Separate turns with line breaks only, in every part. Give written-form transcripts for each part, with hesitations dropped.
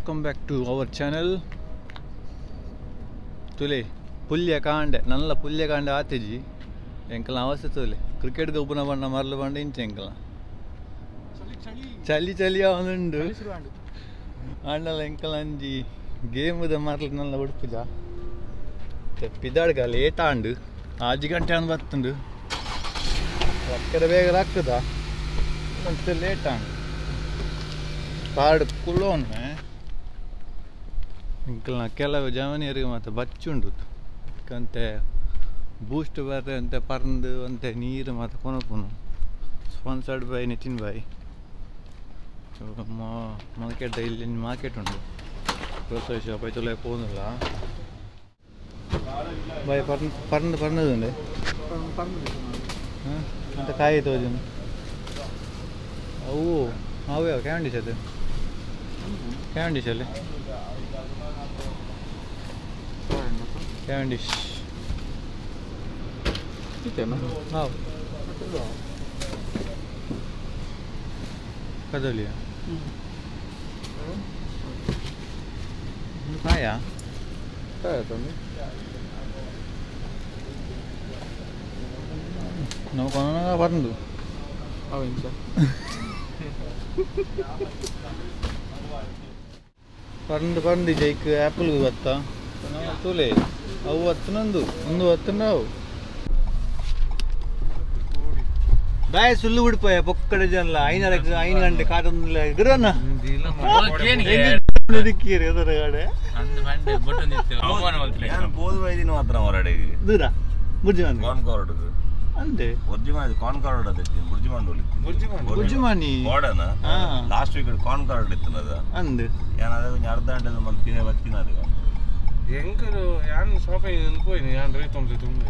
Welcome back to our channel. ತುಲೆ ಪುಲ್ಯ ಕಾಂಡೆ ನಲ್ಲ ಪುಲ್ಯ ಕಾಂಡೆ ಆತೇಜಿ ಎಂಕಲ ಅವಸ್ಥೆ ತುಲೆ ಕ್ರಿಕೆಟ್ ಗೊಬ್ಬನ ಬಣ್ಣ ಮರಲು ಬಂಡ ಇಂಚ ಎಂಕಲ ಚಳಿ ಚಳಿ ಅವನುಂಡು ಆಂಡಲ ಎಂಕಲ ಅಂಜಿ ಗೇಮುದ ಮರಲು ನಲ್ಲ ಉಡುಪುಜ ಪಿದಾಡ್ಗ ಲೇಟ್ ಆಂಡು 5 ಗಂಟೆ ಅಂದ್ ಬತ್ತುಂಡು ರಕ್ಕದ ಬೇಗ ರಾಕ್ತದ ಮತ್ತೆ ಲೇಟ್ ಆಂಡು ಕಾರ್ಡ್ ಕುಲೋನ್ ಇಂಕಲ್ನ ಕೆಲವು ಜವನಿಯರಿಗೆ ಮತ್ತು ಬಚ್ಚುಂಡು ಕಂತೆ ಬೂಸ್ಟ್ ಬರ್ರೆ ಅಂತೆ ಪರಂದು ಅಂತೆ ನೀರು ಮತ್ತು ಕೊನಪುನು ಸ್ಪಾನ್ಸರ್ಡ್ ಬೈ ನಿತಿನ್ ಬಾಯ್. ಮಾರ್ಕೆಟ್ ಇಲ್ಲಿ ಮಾರ್ಕೆಟ್ ಉಂಟು ಗ್ರೋಸರಿ ಶಾಪ್ ಐತಲ್ಲ ಪೋನಿಲ್ಲ ಬಾಯ್ ಪರಂದು ಪರಂದುಂಡೆ ಹಾಂ ಅಂತ ಕಾಯಿ ತೋಜುಂಡು ಅವು ಅವೇ ಕ್ಯಾವೆಂಡಿಶ್ ಅದು ಕ್ಯಾವೆಂಡಿಶ್ ಅಲ್ಲಿ ಕ್ಯಾವೆಂಡಿಶ್ ಹಾಂ ಕದಲಿಯ ಕಾಯ ನಾವು ಕೊನಗ ಬಂದು ಪರಂದು ಪರಂದು ಜೈಕ್ ಆ್ಯಪಲ್ ಬತ್ತ ತೂಲೆ ಅವು ಹತ್ತನೊಂದು ಒಂದು ಹತ್ತನವು ಬಾಯ್ ಸುಳ್ಳು ಬಿಡ್ಪೋಯ ಪೊಕ್ಕಡೆ ಜನಲ 5 ಗಂಟೆ ಕಾತೊಂದಿಲ್ಲ ಗುರನ್ನ ದೂರ ಅಂದೆ ಬುರ್ಜಿಮಾನಿ
ಲಾಸ್ಟ್ ವೀಕ್ ಕಾನ್ ಕಾರ್ಡ್ ಇತ್ತು
ಅಂದೆ
ಅರ್ಧ ಗಂಟೆ ಬತ್ತಿನ
ಎಂಕರು ಯಾನ್ ಶಾಪಿಂಗ್ ಪೋಯಿನಿ ಯಾನ್ ರೈತೊಂದು ತುಂಬ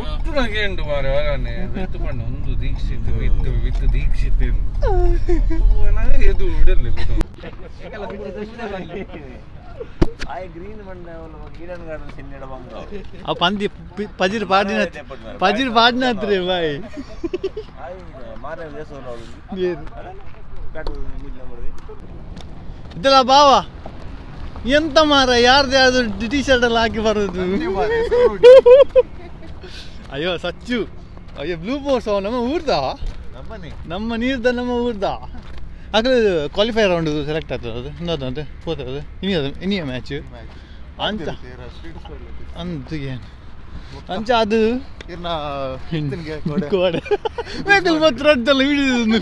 ಒಟ್ಟು ನಂಗೆ ಉಂಟು ಮಾರೆ ವರಾನೆ ರೈತ ಪಂಡ ಒಂದು ದೀಕ್ಷಿತ್ ವಿತ್ ವಿತ್ ದೀಕ್ಷಿತ್ ಎದು ಇಡಲಿ
ಆ ಪಂದಿ ಪಜಿರ್ ಪಾಡಿನ ಪಜಿರ್ ಪಾಡಿನ ಬಾಯ್ ಇದೆಲ್ಲ ಬಾವ ಎಂತ ಮಾರ ಯಾರ್ದು ಯಾವ್ದು ಟಿ ಶರ್ಟ್ ಎಲ್ಲ ಹಾಕಿ ಬರೋದು. ಅಯ್ಯೋ ಸಚ್ಚು ಅಯ್ಯೋ ಬ್ಲೂ ಬೋರ್ಸ್ ನಮ್ಮ ಊರ್ದ ನಮ್ಮ ನೀರ್ದ ನಮ್ಮ ಊರ್ದ ಆಗಲೇ ಕ್ವಾಲಿಫೈ ರೌಂಡ್ ಸೆಲೆಕ್ಟ್ ಆಗ್ತದೆ ಅದು ಇನ್ನೊಂದು ಹೋಗ್ತದೆ ಇನಿ ಇನಿಯ ಮ್ಯಾಚ್ ಅಂತ ಅಂತ ಏನು ಅಂಚ ಅದು ಕೋಡೆ ವೇಕಲ್ ಮತ್ತು ರಡ್ಡಲ್ಲ ಹಿಡಿದು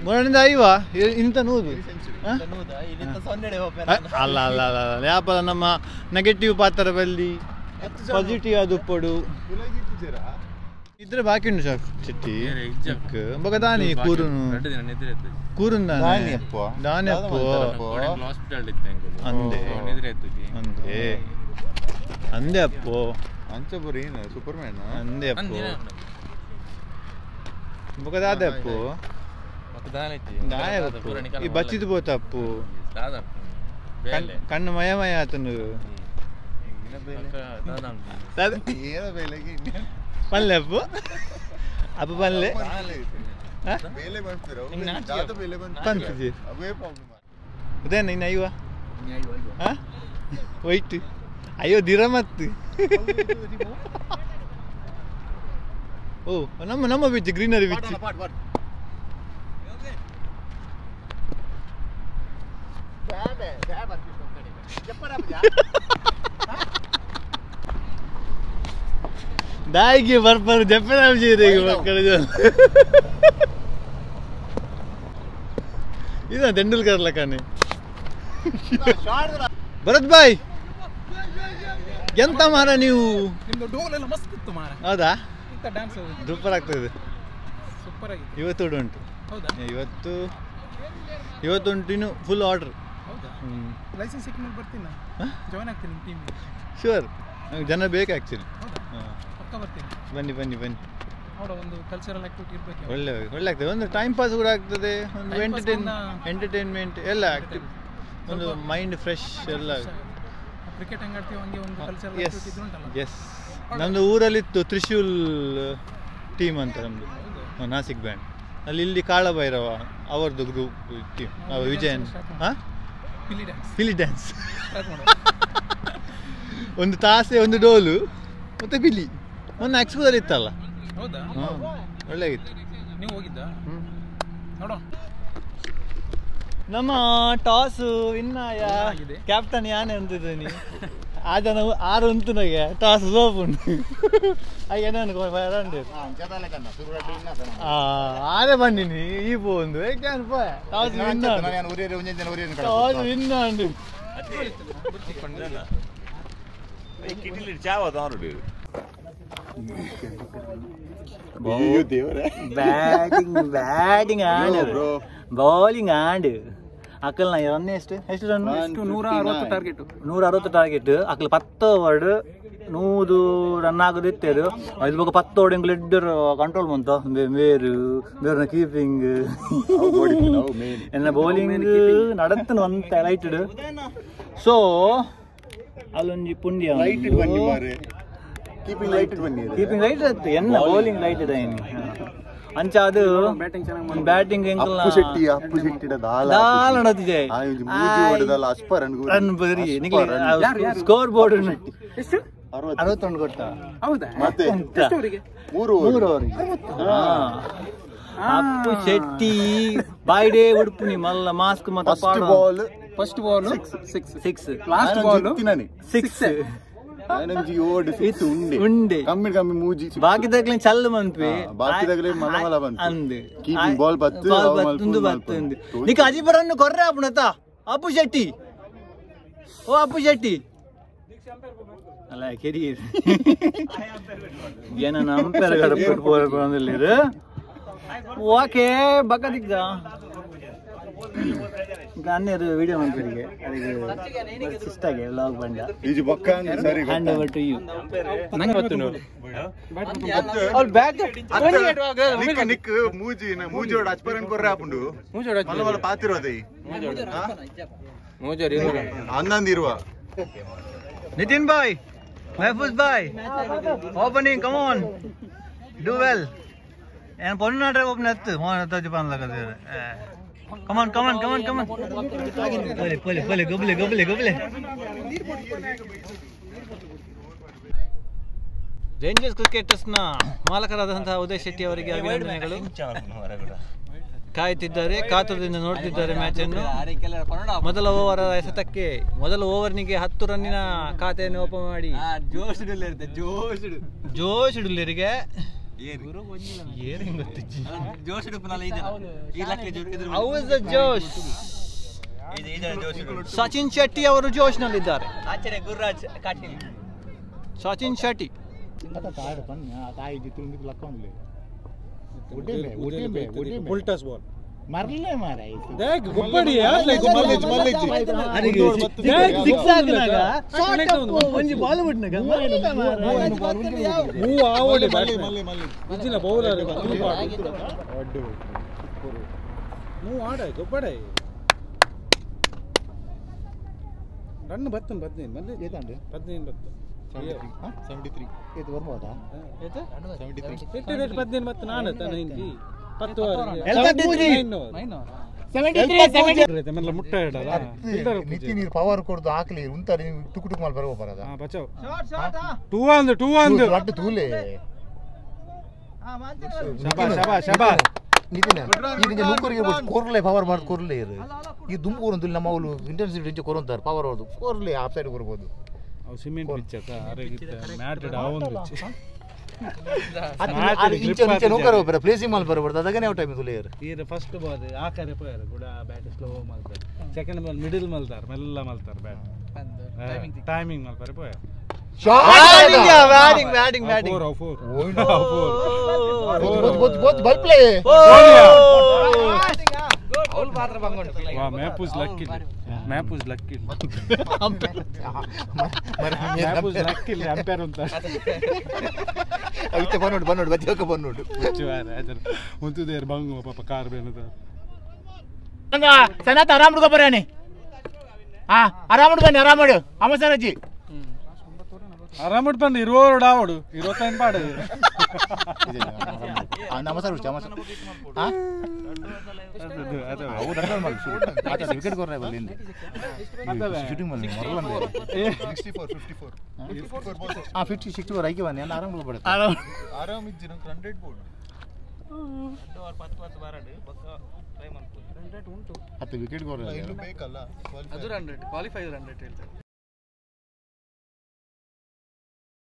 ಮೊರಣಿಂದ ಐವಾ ಇಂತ ನೂದು ಅಲ್ಲ ಅಲ್ಲ ಅಲ್ಲ ಅಲ್ಲ ಯಾಪ ನಮ್ಮ ನೆಗೆಟಿವ್ ಪಾತ್ರ ಬಲ್ಲಿ ಪಾಸಿಟಿವ್ ಅದು ಪಡು ಇದ್ರೆ ಬಾಕಿ ಉಂಟು ಸರ್ ಚಿಟ್ಟಿ ಬೊಕ ದಾನಿ ಕೂರುನು ಕೂರುನ್ ದಾನಿ ಅಪ್ಪು ಅಂದೆ ಅಂದೆ ಅಂದೆ ಅಪ್ಪು ಅಂದೆ ಅಪ್ಪು ಬೊಕ ದಾದೆ ಅಪ್ಪು ಈ ಬಚ್ಚಿದ್ ಪೋತ ಅಪ್ಪು ಕಣ್ಣು ಮಯ ಮಯ ಆತನು ಪಲ್ಲೆ ಅಪ್ಪು ಅಪ್ಪು ಪಲ್ಲೆ ಪಂತಿಜಿ ಅದೇನ ಇನ್ನು ಐವ ವೈಟ್ ಅಯ್ಯೋ ದಿರಮತ್ತು ಓ ನಮ್ಮ ನಮ್ಮ ಬೀಚ್ ಗ್ರೀನರಿ ಬೀಚ್ ದಾಯಿಗೆ ಬರ್ಬಾರು ಜಪ್ಪನಾಂಶಿ ಮಕ್ಕಳ ಇದ ತೆಂಡೂಲ್ಕರ್ ಲಕ್ಕನೆ ಭರತ್ ಬಾಯ್ ಎಂತ ಮಾರ ನೀವು ಹೌದಾ ಸೂಪರ್ ಆಗ್ತದೆ ಇವತ್ತು ಉಂಟು ಇವತ್ತು ಇವತ್ತುಂಟು ಇನ್ನು ಫುಲ್ ಆರ್ಡರ್.
ಲೈಸೆನ್ಸ್ ಸಿಕ್ಕ ಮೇಲೆ ಬರ್ತೀನಿ ಜಾಯ್ನ್ ಆಗ್ತೀನಿ ನಿಮ್ಮ ಟೀಮ್.
ಶೂರ್ ನಂಗೆ ಜನ ಬೇಕು ಆ್ಯಕ್ಚುಲಿ.
ಪಕ್ಕ ಬರ್ತೀನಿ.
ಬನ್ನಿ ಬನ್ನಿ ಬನ್ನಿ.
ನೋಡೋ ಒಂದು ಕಲ್ಚರಲ್ ಆಕ್ಟಿವಿಟಿ ಇರಬೇಕು.
ಒಳ್ಳೆ ಒಳ್ಳೆ ಆಗ್ತದೆ, ಒಂದು ಟೈಮ್ ಪಾಸ್ ಕೂಡ ಆಗ್ತದೆ, ಒಂದು ಎಂಟರ್ಟೈನ್ಮೆಂಟ್ ಎಲ್ಲ ಆಕ್ಟಿವ್, ಒಂದು ಮೈಂಡ್ ಫ್ರೆಶ್ ಎಲ್ಲ.
ಕ್ರಿಕೆಟ್ ಹೆಂಗೆ ಆಡ್ತೀವಿ ಹಂಗೆ ಒಂದು ಕಲ್ಚರಲ್ ಆಕ್ಟಿವಿಟಿ ಇದ್ರೂ ಉಂಟಲ್ಲ.
ಎಸ್ ನಮ್ಮದು ಊರಲ್ಲಿತ್ತು ತ್ರಿಶೂಲ್ ಟೀಮ್ ಅಂತ ನಮ್ಮದು ನಾಸಿಕ್ ಬ್ಯಾಂಡ್. ಅಲ್ಲಿ ಇಲ್ಲಿ ಕಾಳಭೈರವ ಅವರದ್ದು ಗ್ರೂಪ್ ಟೀಮ್ ವಿಜಯನ್. ಹಾಂ, ಪಿಲಿ ಡ್ಯಾನ್ಸ್. ಒಂದು ತಾಸೆ, ಒಂದು ಡೋಲು ಮತ್ತು ಪಿಲಿ. ಮೊನ್ನೆ ಎಕ್ಸ್ಪೋದಲ್ಲಿ ಇತ್ತಲ್ಲ.
ಹೌದಾ?
ಹಾಂ, ಒಳ್ಳೆಯಾಗಿತ್ತು.
ನೀವು ಹೋಗಿದ್ದಾ? ನೋಡೋ
ನಮ್ಮ ಟಾಸು ವಿನ್ನಾಯ ಕ್ಯಾಪ್ಟನ್ ಯಾನೆ ಅಂತಿದ್ದೀನಿ. ಆಗ ನಾವು ಆರು ಉಂಟು ಟಾಸ್ ಸೋಪ್ ಉಂಟು. ಆರೆ ಬಂದಿನಿ ಈ ಒಂದು toss win toss win batting batting and bowling and ಅಕಲ್ನ run ಎಷ್ಟು ಎಷ್ಟು run?
160 target.
160 target. Akal 10 over 100 run ಆಗೋದಿತ್ತು. ಅದು ಇದು ಬೊಕ 10 ಓವರ್ ಎಂಕುಲು ಎಡ್ಡರ್ ಕಂಟ್ರೋಲ್ ಬಂತ. ಬೇರು ಬೇರ್ನ ಕೀಪಿಂಗ್ ಎನ್ನ ಬೌಲಿಂಗ್ ನಡತ್ತನ ಒಂತ ಲೈಟೆಡ್. ಸೊ ಅಲ್ಲೊಂಜಿ ಪುಂಡಿಯ ಕೀಪಿಂಗ್ ಲೈಟ್ ಇತ್ತು. ಎನ್ನ ಬೌಲಿಂಗ್ ಲೈಟ್ ಇದೆ ಅಂಚ ಅದು ಬ್ಯಾಟಿಂಗ್ score board 61 ಕೊಟ್ಟ. ಮೂರು ಓವರಿಗೆ ಅಪ್ಪು ಶೆಟ್ಟಿ ಬಾಯ್ಡೇ ಉಡುಪು ಮಲ್ಲ ಮಾಸ್ಕ್ ಮತ್ತೆ
first ball 6 6 last ball 6
ಉಂಡೆ
ಕಮ್ಮಿ ಕಮ್ಮಿ ಮೂಜಿ
ಬಾಕಿದಾಗ್ಲೇ ಚಲ್ಲು ಮನ್ಪಿ
ಬಾಕಿದಾಗ್ಲೇ ಮಲ ಮಲ ಬಂತು
ಅಂದು
ಕೀಪಿಂಗ್ ಬಾಲ್ ಬತ್ತು
ಬತ್ತುಂದು ಬತ್ತುಂದು ನಿಕ ಅಜಿಬರನ್ನು ಕೊರ್ರೆ ಅಪ್ಪುನತ ಅಪ್ಪು ಶೆಟ್ಟಿ. ಓ ಅಪ್ಪು ಶೆಟ್ಟಿ ಅಲ್ಲ ಕೆರಿಯರ್ ಏನ ಅಂಪೇರ್ ಗಡಪಟ್ಟು ಪೋರ ಓಕೆ ಬಕ್ಕದಿಕ್ಕ ಅನ್ನೇರು ವಿಡಿಯೋ ಮಾಡ್ತೀರಿಗೆ ಅದಕ್ಕೆ ಸಿಸ್ಟಾಗೆ ವ್ಲಾಗ್ ಬಂಡ hand over to you. ಅವ್ರು ಬ್ಯಾಟ್
ನಿಕ್ ನಿಕ್ ಮೂಜಿ ಮೂಜೋಡ ಅಚ್ಪರನ್ ಕೊರ್ರೆ ಆಪುಂಡು ಮಲ್ಲ ಮಲ್ಲ ಪಾತಿರೋದೈ
ಮೂಜೋಡ್ ಇರುವ
ಅಂದಂದು ಇರುವ.
ನಿತಿನ್ ಬಾಯ್, ಮಹಫೂಜ್ ಬಾಯ್, opening come on do well. ಏನು ಪೊನ್ನಾಡ್ರೆ ಓಪನ್ ಎತ್ತು Mohan ತಜ್ಜು ಪನ್ಲಕದ. Come on, come on, come on, come on. Pole, pole, pole, gobble, gobble, gobble. Rangers ಕ್ರಿಕೆಟರ್ಸ್ನ ಮಾಲಕರಾದಂತಹ Uday Shetty ಅವರಿಗೆ ಅಭಿನಂದನೆಗಳು. ಕಾಯುತ್ತಿದ್ದಾರೆ, ಕಾತುರದಿಂದ ನೋಡ್ತಿದ್ದಾರೆ ಮ್ಯಾಚ್ ಅನ್ನು. ಮೊದಲ ಓವರ್ ಎಸೆತಕ್ಕೆ ಮೊದಲ ಓವರ್ನಿಗೆ 10 ರನ್ನಿನ ಖಾತೆಯನ್ನು ಓಪನ್ ಮಾಡಿ ಜೋಶ್ ಡುಲ್ಲರಿಗೆ ಸಚಿನ್ ಶೆಟ್ಟಿ ಅವರು ಜೋಶ್ ನಲ್ಲಿದ್ದಾರೆ. ಸಚಿನ್ ಶೆಟ್ಟಿ
ರನ್ ಬತ್ತು 15 15 ಬತ್ತು
73 ಇದು ಬರ್ಬೋದಾ?
73 15 ಬತ್ತು ನಾನು 90
ನಿತ್ಯ ನೀರು ಪವರ್ ಕೊಡ್ದು ಹಾಕ್ಲಿ ಉಂತಾರೆ ಟುಕ್ ಟುಕ್ ಮಾಲ್ ಬರಬೋ ಬರದ
ಬಚಾವ್ 2 1 2 1
ಲಡ್ಡು ತೂಲೆ
ಶಬಾ ಶಬಾ ಶಬಾ
ನಿತಿನ ಈ ನೂಕರಿಗೆ ಕೋರ್ಲೆ ಪವರ್ ಮಾಡಿ ಕೋರ್ಲೆ ಇರು ಈ ದುಂಬೂರು ಅಂತ ನಮ್ಮ ಅವಳು ಇಂಟೆನ್ಸಿಟಿ ಇಂಚೆ ಕೊರಂತಾರೆ ಪವರ್ ಅವ್ರದ್ದು ಕೋರ್ಲೆ ಆಫ್ ಸೈಡ್ ಕೊರ್ಬೋದು.
ಅವು ಸಿಮೆಂಟ್ ಪಿಚ್ ಅತ್ತ ಅರೆಗಿತ್ತ ಮ್ಯಾಟ್ ಡೌನ್ pitch
placing ಮಾಲ್ ಬರಬಾರ್ದು ಅದಕ್ಕೆ ಟೈಮ್ ತುಲಿಯರ್
ಈರ ಫಸ್ಟ್ ಬಾಲ್ ಆಕರೆ ಪೋಯರ್ ಕೂಡ ಬ್ಯಾಟ್ ಸ್ಲೋ ಮಲ್ತಾರೆ, second ball middle ಮಲ್ತಾರೆ, ಮೆಲ್ಲ ಮಲ್ತಾರೆ ಬ್ಯಾಟ್ ಟೈಮಿಂಗ್ ಮಲ್ತಾರೆ ಪೋಯರ್.
Batting batting batting
4 4
4 ಗೋತ್ ಗೋತ್ ಬಾಲ್ ಪ್ಲೇ
ಅವಳು ಪಾತ್ರ ಬಂಗೊಂಡು
ವಾ ಮ್ಯಾಪುಸ್ ಲಕ್ಕಿ ಮ್ಯಾಪುಸ್ ಲಕ್ಕಿ ಮ್ಯಾಪುಸ್ ಲಕ್ಕಿ ಅಂಪೈರ್ ಅಂತ
ಅವಿತೆ ಬನ್ನೋಡು ಬನ್ನೋಡು ಬಚ್ಚಕ ಬನ್ನೋಡು
ఉంతుదేరు బంగు ಪಾಪ ಕಾರ್ ಬೇನದ
ಸನಾತ ಆರಾಮ್ ಹುಡುಗ ಬರಾನೆ. ಹಾ ಆರಾಮ್ ಹುಡುಗ ಬನ್ನಿ, ಆರಾಮ್ ಮಾಡು ಅಮಸರಜ್ಜಿ
ಆರಾಮ್ ಬಂದು ಇರುವವರು ಡಾವಡು 25 ಪಾಡು.
ನಮ್ಮ ಸರ್ ನಮ್ಮ ಸರ್ ಹಾಂ ಅವು ರನ್ ಮಾಡಿ ಆತ ವಿಕೆಟ್ ಕೊರ್ರೆ ಬಲ್ಲಿ ಹಿಂದೆ ಶೂಟಿಂಗ್ ಮಾಡಿ ಮರಲಂದೆ.
64 54 54 ಬಾಲ್.
ಆ 50 64 ಐಕೆ ಬನ್ನಿ ನಾನು ಆರಾಮ ಬರುತ್ತೆ.
ಆರಾಮ್.
ಆರಾಮ್ ಇಜ್ಜಿ ನಂಗೆ 100 ಬೋರ್ಡ್.
ಹತ್ತು ವಿಕೆಟ್ ಕೊರ್ರೆ
ಇನ್ನು ಬೇಕಲ್ಲ.
ಅದು run rate, qualify run rate ಹೇಳ್ತಾರೆ.